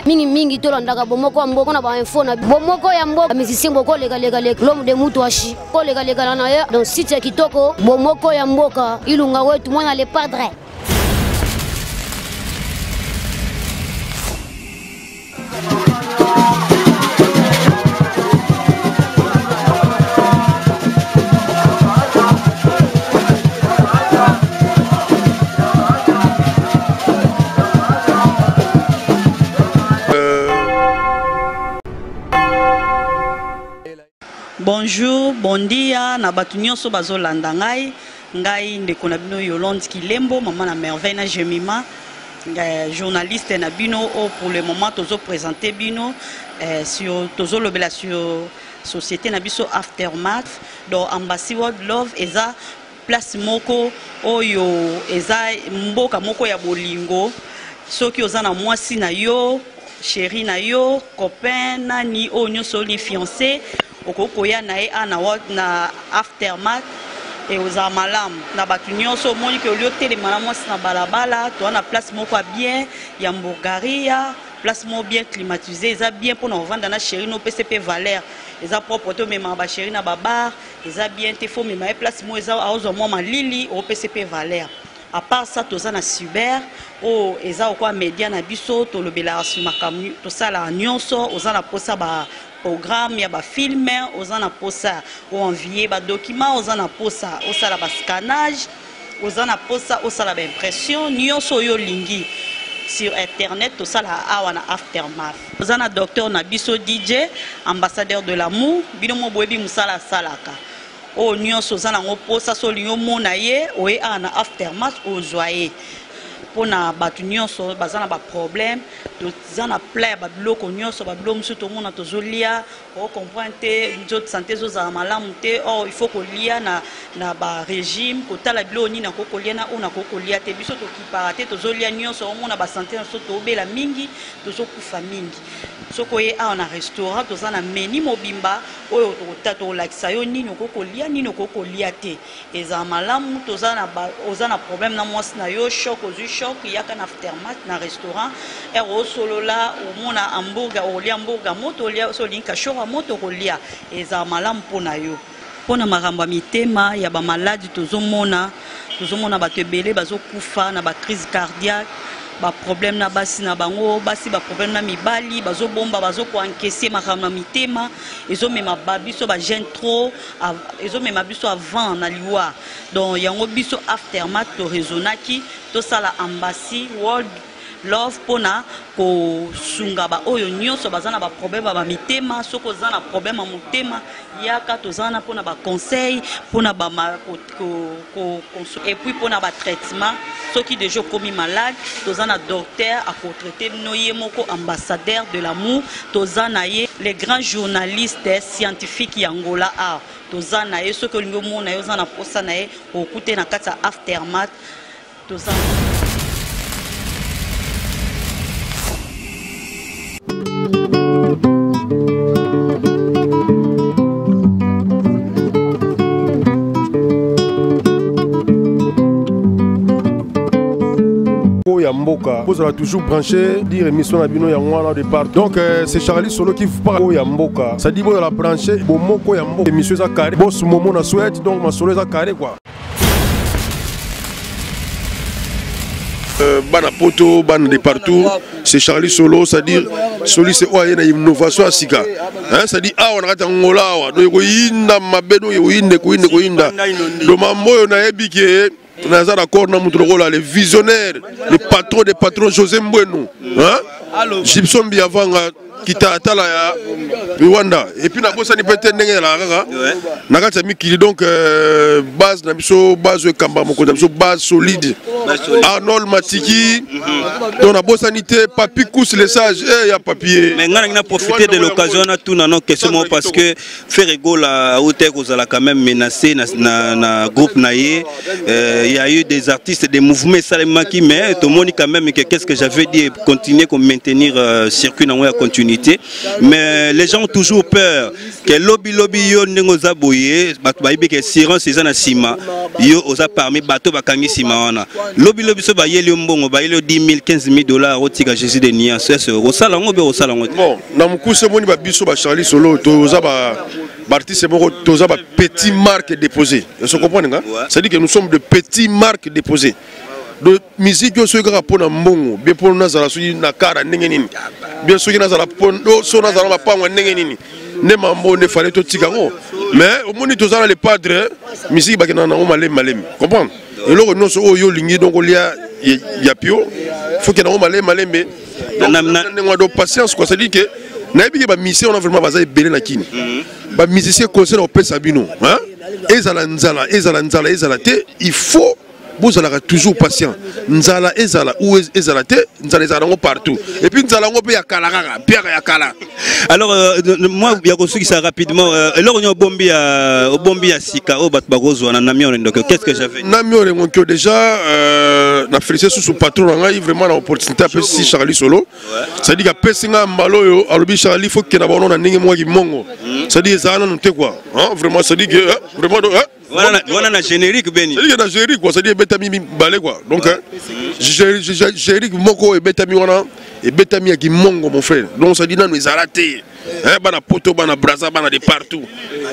Mais mingi mingi tolandaka Bomoko ya Mboka na ba info na Bomoko ya Mboka. Musicien boko leka leka leka l'homme de Mutuashi. Ko leka leka na ye donc site ya kitoko Bomoko ya Mboka Ilunga wetu mwana le padre. Bonjour, bon dia na bato nyonso bazolanda ngai. Ngai ndeko na bino Yolande Kilembo, mama na Merveille na Jemima, eh, journaliste na bino oyo pour le moment tozo présenter bino eh, sur tozolobela sur société na biso Aftermath. Donc Embassy World Love eza place moko oyo eza mboka moko ya bolingo. Soki oza na mwasi na yo, chéri na yo, copain nani oyo nyonso oli fiancé, okoki koya na ye na, na Aftermath e ozala malamu na bato nyonso. Omoni ke oli otelema na mwasi na balabala, toza na place moko ya bien ya Mbogaria, place moko bien climatisé, eza bien mpona kovanda na chéri no, opesa mpe valeur. Eza propre te omemaka bachéri na babar, eza bien te. Fo omema ye place moko eza aozwa mwa malili, opesa mpe valeur. À part ça, toza na cyber oyo eza lokola média na biso, tolobelaka sur makambo tosalaka nyonso. Oza na mposa ba programme ya bafilme, oza na mposa oenvie badocument, oza na mposa osala bascannage, oza na mposa osala baimpression, nyonso oyo olingi sur internet, tosala awa na Aftermath. Oza na docteur na biso DJ, ambassadeur de l'amour. Bino mo boyebi mosala asalaka oyo nyonso oza nango mposa. So olingi omona ye, oye awa na Aftermath, ozwa ye. Mpona bato nyonso baza na baproblème, toza na plat ya babiloko nyonso. Babiloko mosusu tomona tozolia, ocomprendre te, nzoto santé ezozala malamu te. Or il faut kolia na barégime, kotala biloko nini nakoki kolia na oyo nakoki kolia te. Biso tokipaka te, tozolia nyonso, omona basanté na biso tobela mingi, tozokufa mingi. Soki oye awa na restaurant, toza na menu mobimba oyo tokolakisa yo nini okoki kolia, nini okoki kolia te. Ezala malamu. Toza na oza na problème na mwasi na yo, choc, ozwi choc, yaka na Aftermath na restaurant. Ere osolola, omona hamburger, okolia hamburger moto, olia. So olingi kashoro ya moto, okolia. Ezala malamu mpo na yo. Mpona makambo ya mitema, ya bamaladi, tozomona bato ebele bazokufa na bacrise cardiaque, baproblème na basi na bango, basi baproblème na mibali, bazobomba, bazokoencaisser makambo na mitema, ezomema biso bajeune trop, ezomema biso avant na liwa. Donc yango biso Aftermath toraisonnaki tosala Embassy World Love mpona kosunga baoyo nyonso baza na baproblème ya bamitema. Soki oza na problème ya motema, yaka, toza wana mpona baconseil, mpona et puis mpona batraitement. Soki déjà okomi malade, toza na docteur akotraite bino, ye moko ambassadeur de l'amour. Toza na ye le grand journaliste scientifique ya Ngola awa, toza na ye. Soki olingi omona ye, oza na posa na ye, okute na kati ya Aftermath. Toza Ya mboka, bozala toujours branché, dire émission na bino yango wana de part. Donc c'est Charlie Solo qui vous parle. Ya mboka, ça dit bozala branché, Bomoko ya mboka, émission eza carré. Boss Momo na Suède, donc masolo eza carré quoi. Bana poto, bana de partout, c'est Charlie Solo, c'est-à-dire soli c'est oyo aye na innovation ya sika, hein, c'est-à-dire awa na kati ya Ngola awa, donc ekoyinda mabe, donc ekoyinda, ekoyinda, ekoyinda. Donc mambo oyo nayebi ke naza d'accord na moto lokola le visionnaire, le patron des patrons, José Mbwenu, hein, Gibson Biavanga kitalatala ya Rwanda. Et puis nabosani mpe te ndenge ezalaka kaka na kati ya mikili. Donc base na biso, base oyo ekamba mokonzi na biso, base solide, Arnold Matiki. Donc nabosani te Papi Kous le sage, eh, ya papier. Mais nga na profiter de l'occasion na tuna no question moko, parce que Ferre Gola autait kozala quand même menacé na groupe na ye. Il y a eu des artistes, des mouvements esalemaki, mais tomoni quand même que qu'est-ce que j'avais dit, continuer ko maintenir circuit nango ya continuité. te. Mais les gens ont toujours peur que lobi lobi yo ndenge oza boye, bato bayebi que assurance eza na nsima, yo oza parmi bato bakangi nsima wana. Lobi lobi so bayeli yo mbongo, bayeli yo 10 000, 15 000 dollars, otika Jésus de nuance, est osala yango be osala yango te? Bon, na mokuse, omoni babiso baCharlie Solo, toza baartiste moko, toza bapetit marque déposé. Est-ce comprendre nga? C'est à dire que nous sommes de petits marques déposées de musique. Oyo soki kaka mpo na mbongo, bien mpo nazala soki na kara ndenge nini, bien soki nazala so nazala na mapango ya ndenge nini, nde mambo nde fale totika yango. Mais omoni, toza na le padre, musique bakendaka nango malemi malemi, comprendre? Eloko nyonso oyo olingi donc olia ya pio, faut kende yango malemi malembe. Ndenge wana, donc patience quoi. C'est à dire que nayebi ke bamusicien wana vraiment baza ebele na kini. Bamusicien, conseil na kopesa bino, ezala nzala, ezala nzala, ezala te, il faut bozalaka toujours patient. Nzala ezala ou ezala te, nzala ezala nango partout, et puis nzala yango mpe ya kala kaka, mpiaka ya kala. Alors moi ya kosukisa rapidement, eloko nini obombi ya, obombi ya sika oyo bato bakozwa na Nami Olendoko? Qu'est ce que j'avais? Nami Olengonkio déjà, na félicité susu patron na ngai vraiment na opportunité apesi Charlie Solo. C'est à dire apesi ngai mbala oyo, alobi: "Charlie, faut kenda bango na ndenge moko kimongo." C'est à dire ezala nanu te quoi, hein, vraiment, c'est à dire que vraiment hein, wana na générique beni. C'est-à-dire na générique quoi, c'est-à-dire ebetami mibale quoi. Donc générique moko ebetami wana, ebetami ya kimongo, mon frère. Donc c'est-à-dire nanu ezala te, bana Poto, bana Braza, bana de partout.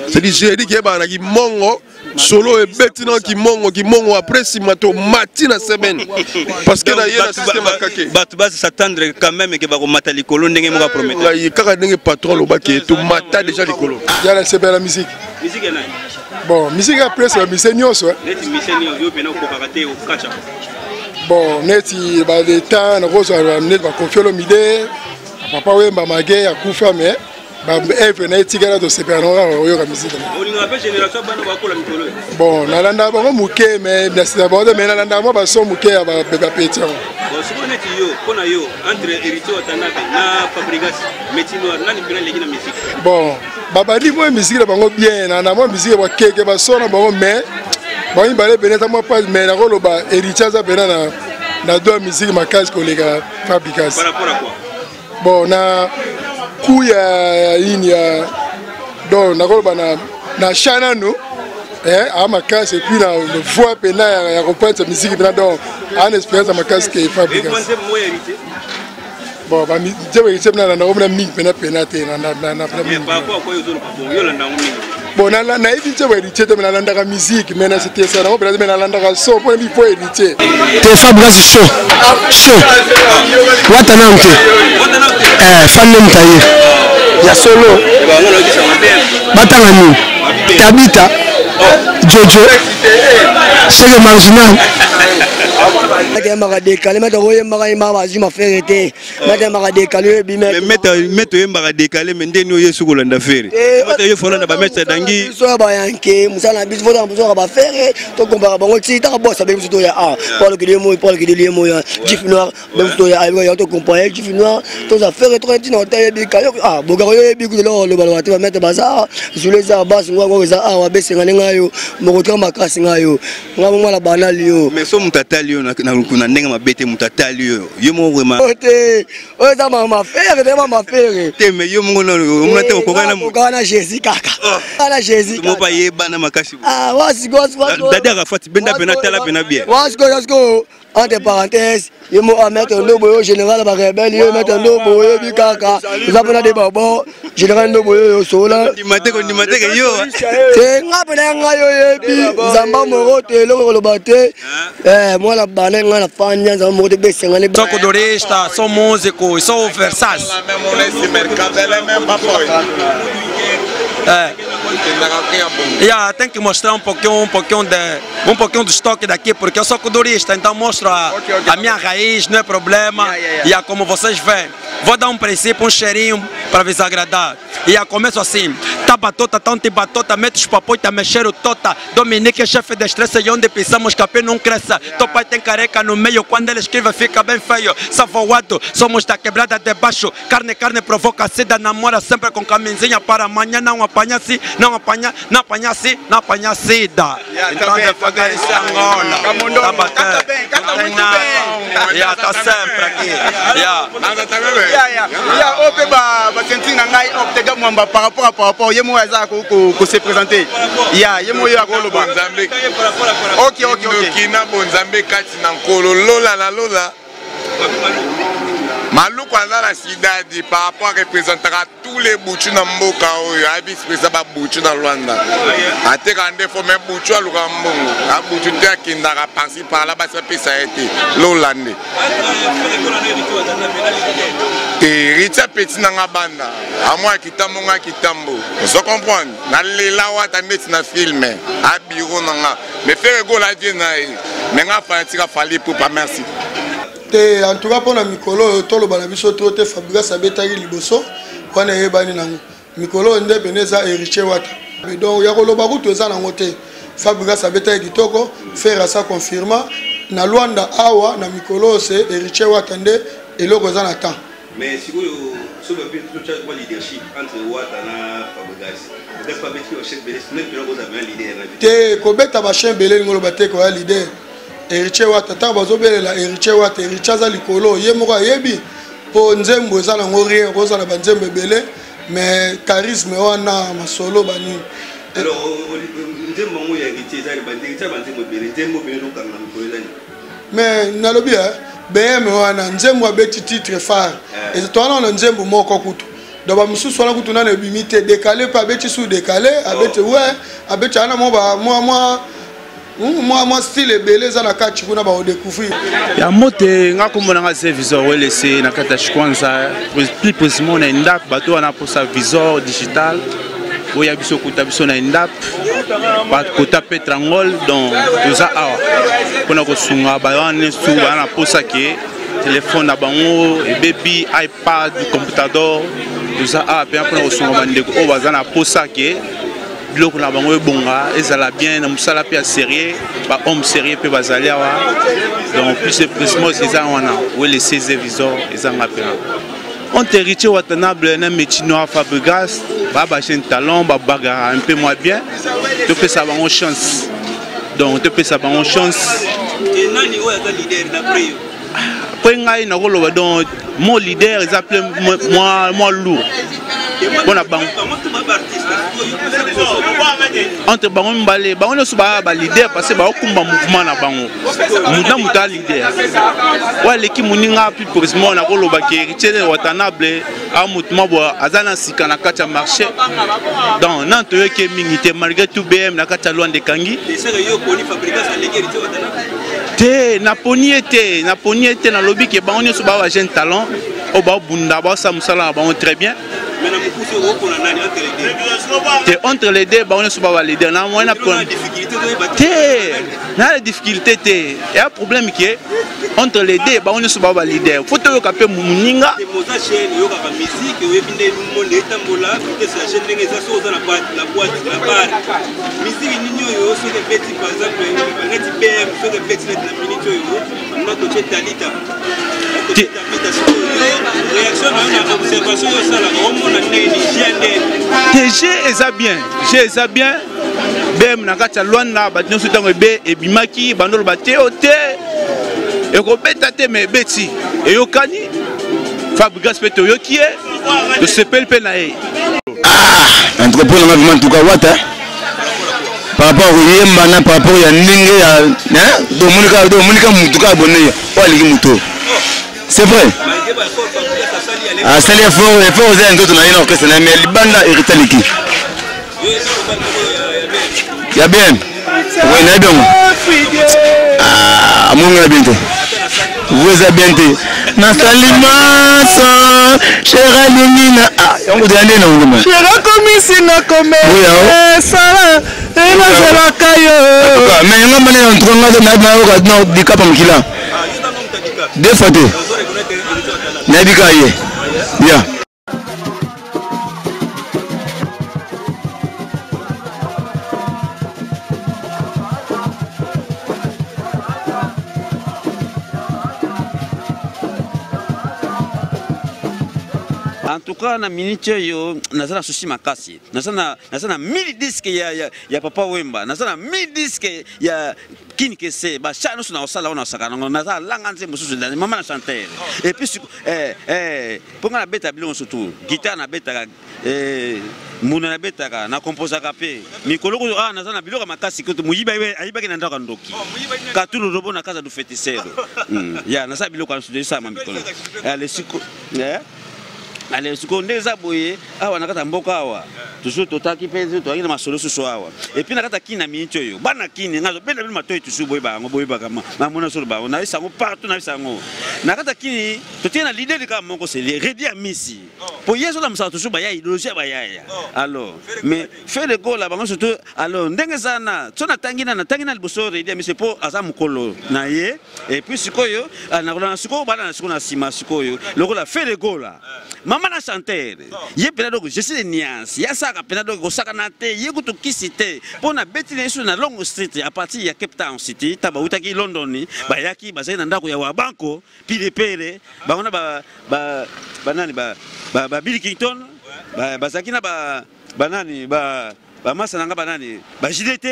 C'est-à-dire générique eyebaka na kimongo, solo ebeti na kimongo, kimongo. Après nsima tomati na semaine parce que na ye na système akake. Bato bas'attendre quand même ke bakomata likolo ndenge moko apromettre. Ngai kaka ndenge patron alobaki, tomata déjà likolo. Ya na sepela na musique. Musique nani? Bon, musique ya presse, bamusicien nyonso. Neti musicien yo pena okokaka te okacha? Bon, neti baleta nakozwa neti baKoffi Olomide, Papa Wemba mage akufa, mais baœuvre na etikala, tosepela nango kaka koyoka musique. Olingaka mpe génération bana bakola mikolo? Bon, nalandaka bango moke, mais nasila bango te, mais nalandaka mwa bason moke ya bapeti yango. Bon, sikoyo neti yo, mpo na yo, entre Héritier Watanabe na Fabregas Métis Noir, nani mpena aleki na musique? Bon, babandi mwa musique na bango bien, na mwa musique bakeke bason na bango, mais bango mibale pene eza mwa pasi, mais nakoloba Héritier aza pena na do ya musique makasi koleka Fabregas. Par rapport à quoi? Bon, na ku ya nini ya, donc nakoloba na cha nanu aa makasi, et puis na voix pena ya kopointe musique pena, donc aa na expérience ya makasi ke Fabregas. Bon, nzembo Héritier pena nalandako mpena mingi pena pena te. Bon, nayebi nzembo Héritier te, mais nalandaka musique, mais nasitesa nango pena te, mais nalandaka so mpo nayebi po Héritier. Te, Fabregas chaud chaud, wata nanu te, fan nde ye ya solo. Batanga nini? Tabita Jojo seke marginal. Yembaka décalé, maître, oyembaka, yembaka, bazwi mafere te, maître, yembaka décalé, oyebi. Maître, oyembaka décalé, mais ndeni oyo soki olanda Ferre, maître, yo folanda bamaître dangi. Biso ya bayanke, mosala na biso fotaka biso bafere, tokompaka bango ti taka bosa be biso toya a po alokeli ye moi, po alokeli ye moi Jif Noir be biso toya ya tokompaye Jif Noir, toza fere toka ntina otayebi kayo bogaka yo yebi kutu eloko olobaloba te. Bamaître baza zulu, eza basi ngwango, eza awa besenga nde ngai yo moko tika makasi, ngai yo ngai mwana banali yo. Mais so moto atali yo na ndenge mabe te, moto atali yo, yo moko vraiment? Te, oyo eza mafere te, mafere. Te, mais yo moko omona te okokana? Okokana na Jésus kaka, na Jésus. Moko bayebana makasi. Dadi Arafat, benda pena, tala pena bien. Wasikoyo, entre parenthèse, ye mo maître Ndobo, yo général barebele, yo maître Ndobo, oyebi kaka oza mpona de babo général Ndobo, oyo osola. Kondima te, kondima te ke yo. Te, nga mpena ngai oyebi nzamba moko te, eloko koloba te, mwana bana ngai na fanya nzamba moko te, besengani. Sou kudurista, sou músico, sou versaz. É. Yeah, tem que mostrar um pouquinho do estoque daqui, porque eu sou kudurista, então mostro a minha raiz, não é problema. Yeah, como vocês veem, vou dar um princípio, um cheirinho para vos agradar. E a começo assim: tá batota, tão te batota, mete os papoita, mexer o tota. Dominique é chefe de estresse e onde pisamos, capim não cresce. Teu pai tem careca no meio, quando ele escreve fica bem feio. Savoado, somos da quebrada de baixo. Carne, carne provoca sida, namora sempre com camisinha para amanhã não apanha se, não apanha, não apanha se, não apanha sida. Então, devagar, isso é Angola. Tá batendo, não tem nada. Yeah, tá sempre aqui. Yeah. Yeah, yeah. Yeah, oyo mpe baceinture na ngai Ortega Mwamba par rapport à par rapport ye moko aza ko se présenter. Yeah, ye moko oyo akoloba. Ok, ok, ok. Ndoki na bonzambe kati na nkolo lola na lola. Maluku aza na sidadi par rapport représentaka tous les buchu na mboka oyo ayebi eza babuchu na Luanda atekaka nde fo me buchu alukaka mbongo abuchu te akendaka parci par là basi bapesa ye te lola nde te ritia peti na nga banda amwa ya kitambo nga kitambo ozo comprendre nalela wata ndeti na filme abiro na nga mais Ferre Gola avie na ye me nga fanatique afali Ipupa merci. Te en tout cas mpona mikolo oyo toloba na biso trop te. Fabrigas abetaki liboso wana, eyebani nango. Mikolo oyo nde pene eza Héritier Wata, donc ya koloba kutu eza nango te. Fabrigas abetaki kitoko, Ferre asa confirma na Lwanda awa. Na mikolo oyo se Héritier Wata nde eloko eza na temps. Mais sikoyo soki babi totya mwa leadership entre Wata na Fabregas, Fabregas mpe abeti bachef ebele, nani mpena kozala mena leader na te? Kobeta bachien ebele elingi oloba te koya leader. Héritier Wata, ntango bazobelela Héritier Wata, Héritier aza likolo, ye moko ayebi, mpo nzembo eza nango rien. Kozala banzembo ebele, mais charisme wana, masolo banini. Alors nzembo yango ya Héritier eza Héritier, banzembo ebele, nzembo ebele tokanga na mikolo eza nini? Mais nalobi BM wana, nzembo abeti titre phare, towana na nzembo moko kutu. Donc bamosusu wana kutu nano ebimi te. Décalé mpe abeti su décalé, abeti we abeti wana mwa mwa mwa mwa style ebele eza na kati kuna, bakodécouvrir. Ya mbote, nga kombo na nga ze Visor Welese na kati ya Chikwanza, plus précisément na Endap. Bato wana mposa visor digital, oya biso kuta biso na Endap, bakota Petrangol. Donc toza awa mpona kosunga bawana nyonso baa na mposa ke telefone na bango ebebi, iPad, computador. Toza awa mpenza mpona kosunga bandeko oyo baza na mposa ke biloko na bango ebonga, ezala bien na mosala mpe ya sérieux. Bahomme sérieux mpe bazali awa. Donc plus précisément eza wana Welese ze Visor, ezanga mpena entre Héritier Watanabe na Métis Noir Fabregas. Baa bajeune talent, babagara un peu moins bien, topesa bango chance. Donc topesa bango chance. Nani oyo aza leader d'après yo? Après ngai nakoloba, donc mon leader eza plein mwa lourd mpona bango. Entre bango mibale, bango nyonso baa baleader parce que baokumba mouvement na bango. Na moto a leader oyo aleki moninga, plus précisément nakoloba ke Héritier Watanabe a motu mwa boye aza na sika na kati ya marché, donc nan toyoki mingi te. Malgré tout, BM na kati ya Lwanda ekangi te. Naponi ye te, naponi ye te. Nalobi ke bango nyonso baa bajeune talent oyo baobunda, baosala mosala na bango très bien te. Entre les deux, bango nyonso baa baleader na moyen te, na la difficulté te. Eya problème ke entre les deux, bango nyonso baa baleader, faut toyoka mpe moninga. Oza chaîne, oyokaka musique, oyebi nde monde etambola, vitesse ya chaîne ndenge eza. Soki oza na boîte, na boîte, na bar, musique nini oyo soki ebeti, par exemple neti BM, soki ebeti neti na minute oyo nga totie Talita, Tabita, sikoyo réaction na yo na observation oyo osalaka, omona ndenge ni jeu nde? Te, jeu eza bien, jeu eza bien. BM na kati ya Lwanda, bato nyonso ntango ebe ebimaki, bandoloba te o te ekobeta te, me ebeti, eyokani. Fabrigas mpe toyoki ye, tosepeli mpe na ye. Entrepreneur nga vraiment, en tout cas Wata, par rapport koyemba na par rapport ya ndenge ya omonika mutu kaka bone oyo aleki moto, c'est vrai, asali effort. Effort eza ya nzoto na ye na orchestre na ye, mais libanda Héritier aleki ya bien. Oui, nayebi yango, amonga ya bien te, vous eza bien te. Nasali maso cher alingi na yango toya nde na ngoma. Cher akomisi na komesala enazelaka yo. Mais yango mbane na ntuka nga nayoka na dikapa mokila deux fois te, nayebi kaka ye ya. En tout cas na minute oyo naza na souci makasi. Naza na naza na 1000 disques ya, ya, ya Papa Wemba, naza na 1000 disques ya Kin Kese, ba cha nyonso na osala wana osaka nango, naza langa nzembo mosusu na mama na chanteur. Et puis eh eh mpo nga nabeta biloko surtout guitare nabetaka eh, mbunda nabetaka na composaka mpe mikolo kutu ah, naza na biloko ya makasi kutu moyibi ayibaki na ndako ya ndoki oh, katulu robo na casa du feticero ya nasala biloko ya nsusu esalama mikolo alesiko eh? Ale sikoyo nde eza boye awa na kati ya mboka awa toujours totaki mpe tozalaki na masolo susu awa epuis na kati ya kini na miniti oyo bana kini nga azobenda bino matoi toujours boyeba yango boyebaka mamona solo bango nayebisa yango partout nayebisa yango na kati ya kini totie na leader kaka moko seli redi amisi mpo ye azolamusaka toujours baya idéologie ya bayaya alors mais Ferre Gola bango surtout alors ndenge eza na so natangi na natangi na liboso redi amisi mpo aza mokolo na ye et puis sikoyo ah, nakolanda sikoyo bana na sikoyo na nsima sikoyo lokola Ferre Gola mama na chanteur ye mpena donc je suis de nuance ye asalaka mpena donc kosakana te ye kutu kisi te mpo na beti na ye so na Long Street à partir ya Cape Town City ntango bautaki London bayaki bazali na ndako ya Wabanko Pilepele bango na ba ba banani ba ba Bill Clinton bazalaki na ba banani ba bamasa na nga banani ba JDT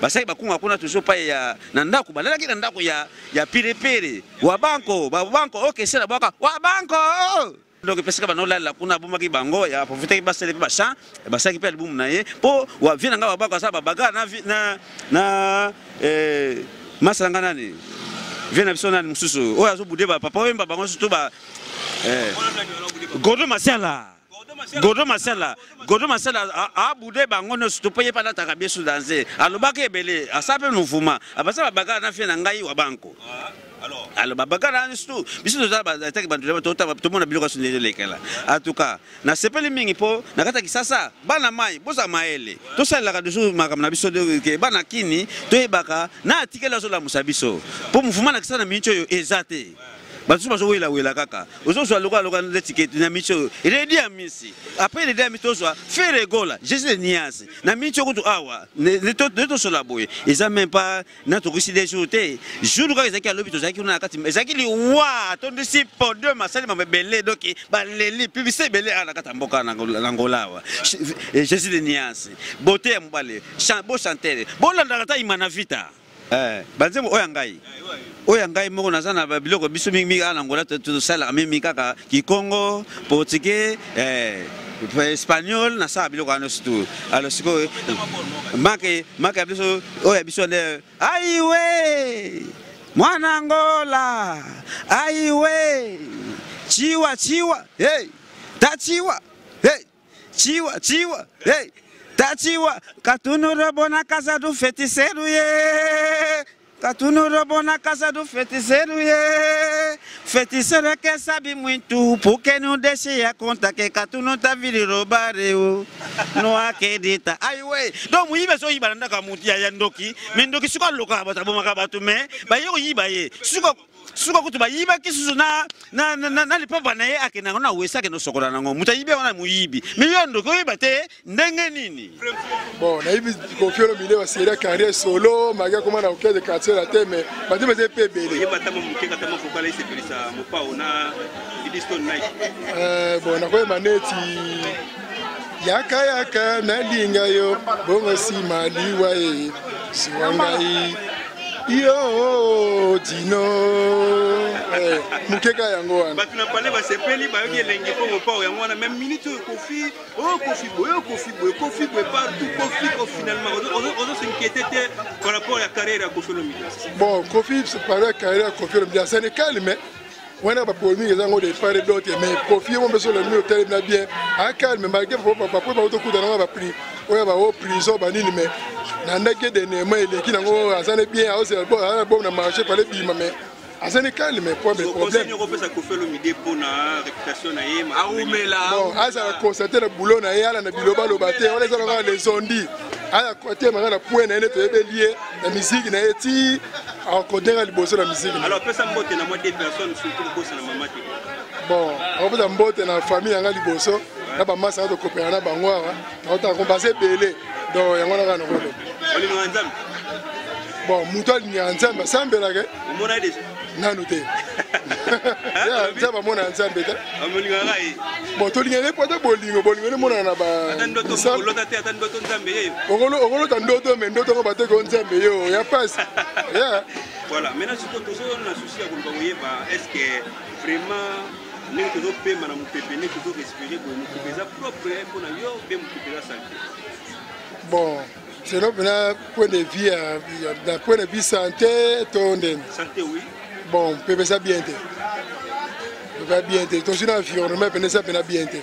basalaki bakunga kuna toujours pai ya na ndako balalaki na ndako ya ya pirepere wa banko ba banko okesela bwaka wa banko donc epesaka bana olalela kuna abomaki bango ya profitaki basali mpe bachamp basalaki mpe albumu na ye mpo vie na nga babako asala babaga na, na, na eh, masa na nga nani vie na biso nani mosusu oyo azobude bapapa oyemba bango surtout ba eh, gordo masiala Godo Masala, Godo Masala abude bango nyonso to mpo ye mpe alataka bien sous danse alobaki ebele asala mpe mouvement abasa babagara na fie na ngai wa banko alors babagara wana surtout biso toza ataki bantu tomona biloko nyonso ndenge elekela en tout cas nasepeli mingi mpo na kati ya kisasa bana mai bozala mayele tosalelaka lisusu makambo na biso ke bana kini toyebaka na atikeli azolamusa biso mpo mouvement na kisasa na miniti oyo eza te bato mosusu bazowelawela kaka ozozwa lokola lokola neti ke na miniti oyo eledi ya misi après eledi ya misi tozwa Ferre Gola jésus de niance na miniti oyo kutu awa nde tosola boye eza même pas na tokisi de jour te jour kaka ezalaki alobi tozalaki kuna na kati ezalaki liwa atondisi podium asali mambo ebele donc baleli publicité ebele awa na kati ya mboka na Angola awa jésus de niance beauté ya mobali bo chanteur bolandaka ata imana vita Eh, banzembo oyo ya ngai oyo ya ngai moko naza na biloko biso mingi awa na Angola tosalaka mingi kaka kikongo portugais eh, espagnol nasala biloko wana nyonso tu alors sikoyo make make ya biso oyo ya biso nde aiwe mwana Angola aiwe chiwa chiwa hey, tachiwa hey, Chiwa, chiwa, hey, tachiwa, katunu robo na casa do feiticeiro, yeah. Katunu robo na casa do feiticeiro, yeah. Feiticeiro é que sabe muito, porque não deixa a conta que Katunu tá vindo roubar eu. Não acredita. Ai, ué, donc moyibi azoyiba na ndako ya motu ya ndoki, mais ndoki soki alokaka bato abomaka bato, mais baye koyiba ye. Soki suka kutu bayibaki susu na, na, na, na, na lipapa na ye akende yango na wese akende osokola nango moto ayibi yango na moyibi me yo ndoki oyeba te ndenge nini bon nayebi Koffi Olomide baseri carrière solo maki akoma na orchestre quartier la te mais banzembo eza mpe ebele bon nakoyeba neti yaka yaka nalinga yo bongo nsima liwa e siwa ngai yo dino eh, mokeka yango wana bato na pale basepeli bayoki elengi mpo mopao yango wana meme minute oyo Koffi oyo Koffi boye oyo Koffi boye Koffi boye partout Koffi ko finalement ozo s'inquiéter te par rapport ya carrière ya Koffi Olomide. Bon, Koffi par rapport ya carrière ya Koffi Olomide asani calme wana bapolémique eza yango de part et d'autre mais Koffi ye mo mpe solo mi otelemi na bien acalme malgré bapo baotokuta nango baprix oyo bao prison banini mais na ndaki dernièrement eleki nango aza ne bien aozela bo aza na bo na marché fale bima mais aza ne calme point de problème bon azala constate na boulot na ye ala na bilobaloba te wana eza kaka les ondi aya kotemaka na point na ye nde toyebeli ye na miziki na ye ti akodenga liboso na miziki. Alors pesa mbote na mwa deux personnes surtout kokosa na mama te. Bon, akopesa mbote na famille yanga liboso na bamasa nga tokopela na bango awa nakotaka ko baza ebele donc yango wana kaka nakoloba. Olingaka Nzambe? Bon, moto alingaka Nzambe asambelaka Omona ye deja? Nanu te. Nzambe amona Nzambe te. Amolingaka ye. Bon, tolingaka ye po ata bolingo, bolingo nde emonana na ba. Ata ndoto olota te, ata ndoto Nzambe ye. Okolota ndoto, mais ndoto yango bateki yo Nzambe yo, ya pasi. Yeah. Voilà, maintenant sikoyo tozo na souci ya koluka koyeba est-ce que vraiment ndenge tozopema na mopepe, ndenge tozorespire boye, mopepe eza propre mpona yo mpe mopepe eza salite? Bon, selon mpena point de vue na point de vue santé to ndeni? Santé, oui. Bon, mpepe eza bien te, eza bien te. Tozwi na environnement mpena eza mpena bien te,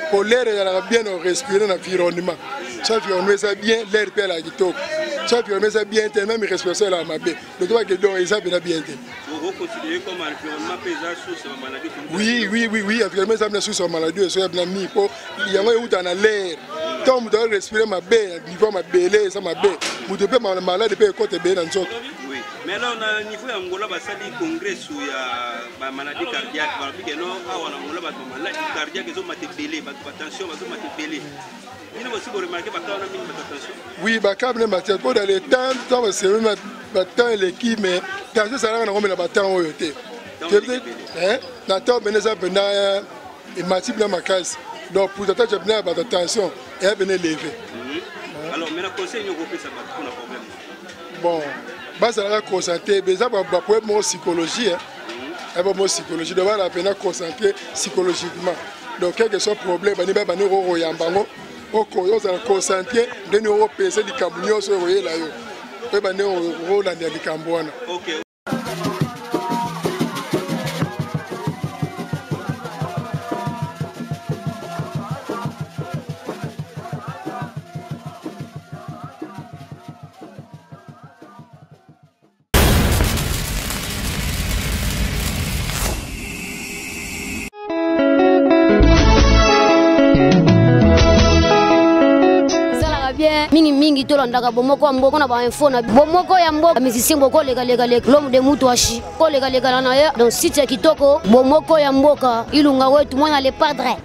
po l'air ezalaka bien orespire na environnement. So environnement eza bien, l'air mpe alaka kitoko. So environnement eza bien te, même respiration elaka mabe. Donc tobake, donc eza mpena bien te. Oui, oui, oui, oui, environnement eza mpena source ya maladie. Esoya mpena mingi mpo yango euta na l'air. Ntango moto arespire mabe na niveau ya mabele, eza mabe, moto mpe malade mpe ekota ebele na nzoto. Mais alors na niveau ya Angola basali congrès ya ba maladie cardiaque, balobi ke no awa na Angola bato ba maladie cardiaque ezomata ebele, bato ba tension bazomata ebele. Bino bosi boremarke baka wana mingi bato tension? Oui, bakable matière mpo dans le temps, ntango baselemi batemps eleki, mais tension ezalaka nango me na batemps oyo te. Na temps pene eza mpena emati mpena makasi, donc pourcentage ya mpena ya bato tension eya pene élevé. Alors maintenant, conseil nini okopesa bato mpona problème? Bon, bazalaka concentré, eza baproblème moko psychologie, eba moko psychologie. Donc bazala mpena concentré psychologiquement. Donc quel que soit problème bani bani okokoyamba yango, ozala concentré ndeni okopesa likambo nyonso oyo koyela yo, oyeba ndenge okolandela likambo wana. Mingimingi tolandaka bomoko ya mboka na bainfo na bomoko ya mboka. Musicien bokolekalekaleka, l'homme de mutu ashi kolekalekana na ye. Donc site ya kitoko, bomoko ya mboka, Ilunga wetu mwana le padre.